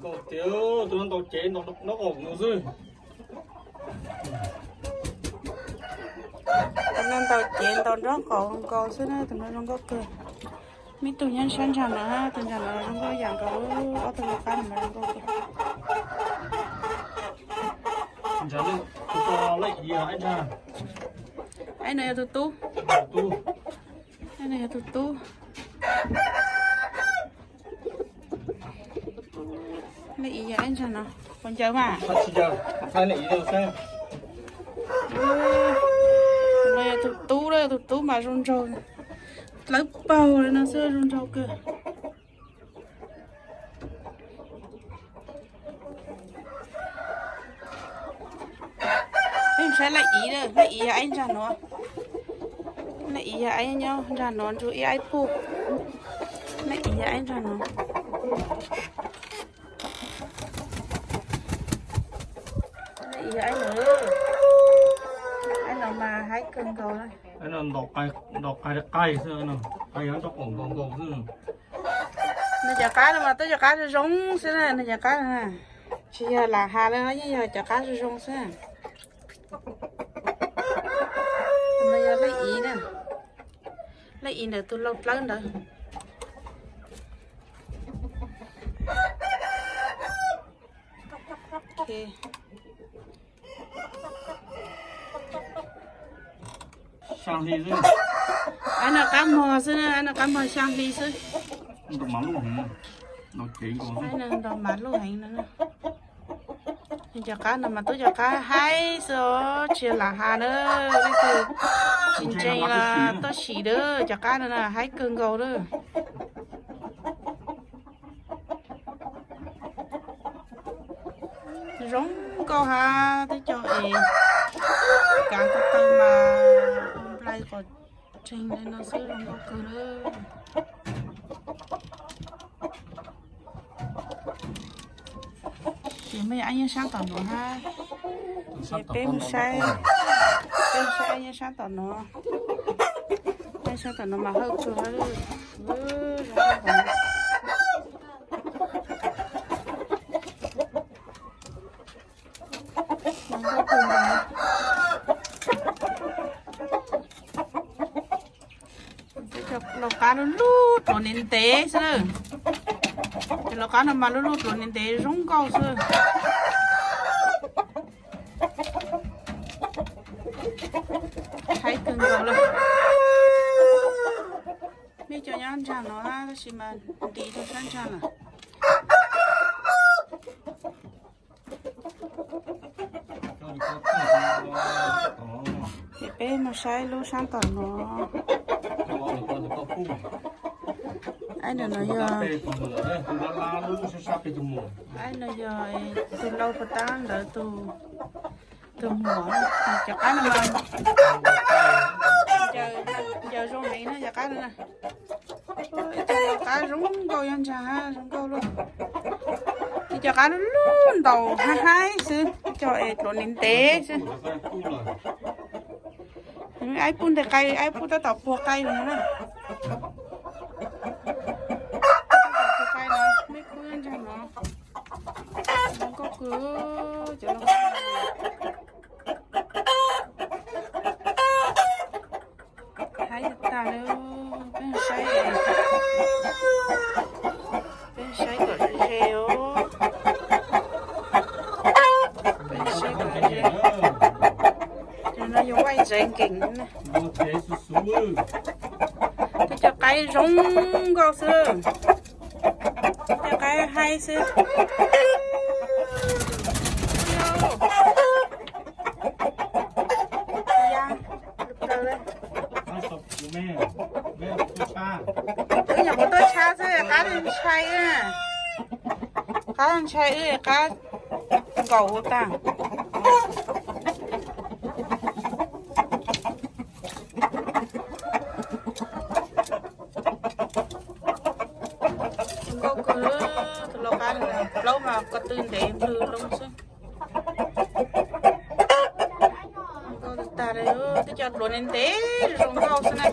Nkaus tiag, tus no ntaus cev ntaus nraub qaum nkaus xwb. Tus no ntaus cev ntaus nraub qaum nkaus xwb na, tus no zoo nkauj kawg. Muaj ib tug nyob sab ntsag no, tus ntsag no zoo nkauj yam nkaus, ob tug lau qab no zoo nkauj kawg. Ntsag no tus ko leej iv, aib ntsag. Aib no yog tus tub. Aib no yog tus tub. Leej iv yog aib ntsag no, puas ncaws mas? No yog tus tub, tus tub mas zoo nraug, dawb paug li no xwb, zoo nraug kawg. Peb saib leej iv, leej iv yog aib ntsag no. Leej iv yog aib nyob ntsag no, nrug ib aib puag. Leej iv yog aib ntsag no. Leej iv yog aib no, aib no mas haib kawg nkaus. Ntaus qaib qaib xwb, qaib yog nraub qaum nkaus nkaus xwb. Nws cov qab no mas twb cov qab zoo zoo xwb na, nws cov qab no tsis yog lam has li, yeej yog cov qab zoo zoo xwb. Tus no yog leej iv na, leej iv ntawm tus lau dlawb ntawd. Aib no qab mog xwb na, aib no qab mog xyaa hli xwb. Ntaus mas luj heev no. Cov qab no mas twb cov qab haib xwb os, tsis lam has na, leej twg tsis ntseeg los tuaj sim dawb, cov qab no na haib kawg nkaus lawm. Zoo nkauj ha, twb cov es kav tau taw mas ua nplai qos tseeg li no xwb, zoo nkauj kawg lawm. Ces muaj ib aib nyob sab tom no hab, ces peb mus saib, peb mus saib aib nyob sab tom no. Aib sab tom no mas hawj kawg hab. Cov lau qab lub lub dluav ntev ntev xwb na. Cov lau qab no mas lub lub dluav ntev ntev zoo nkauj xwb. Haib kawg nkaus lawm. Muaj cov nyob ntsag no tab sis mas nti rau sab ntsag lawm. Ces peb mus saib lub sab tom no. Aib no yog, aib no yog tus lau puag ta ntawd tus muam, cov qab no mas ncaws zoo heev na cov qab no na. Ib co lau qab zoo nkauj, yog ntsag zoo nkauj luaj. Ib co qab lub lub ntaus haib haib xwb, ib co es dluav ntev ntev xwb. Aib pub nteg qai, aib pub tab tom puag qai lawm na. Puag qai no, meb pub ntsag no. Zoo nkauj kawg cov lau qab. Haib tag li, peb saib, peb saib kom ze os. Peb saib kom ze. Cov no yog vaij ntsev nkees na. Twb cov qaib zoo nkauj xwb. Cov qaib haib xwb. Wb nyuam qhuav tuaj tshab xwb, qab ntshai, qab ntshai wb qab nkaus tag. Zoo nkauj kawg, tus lau qab no plaub mas ko tw ntev nplws loo xwb. Zoo nkauj tag tag li, twb cov dluav ntev ntev zoo nkauj xwb na.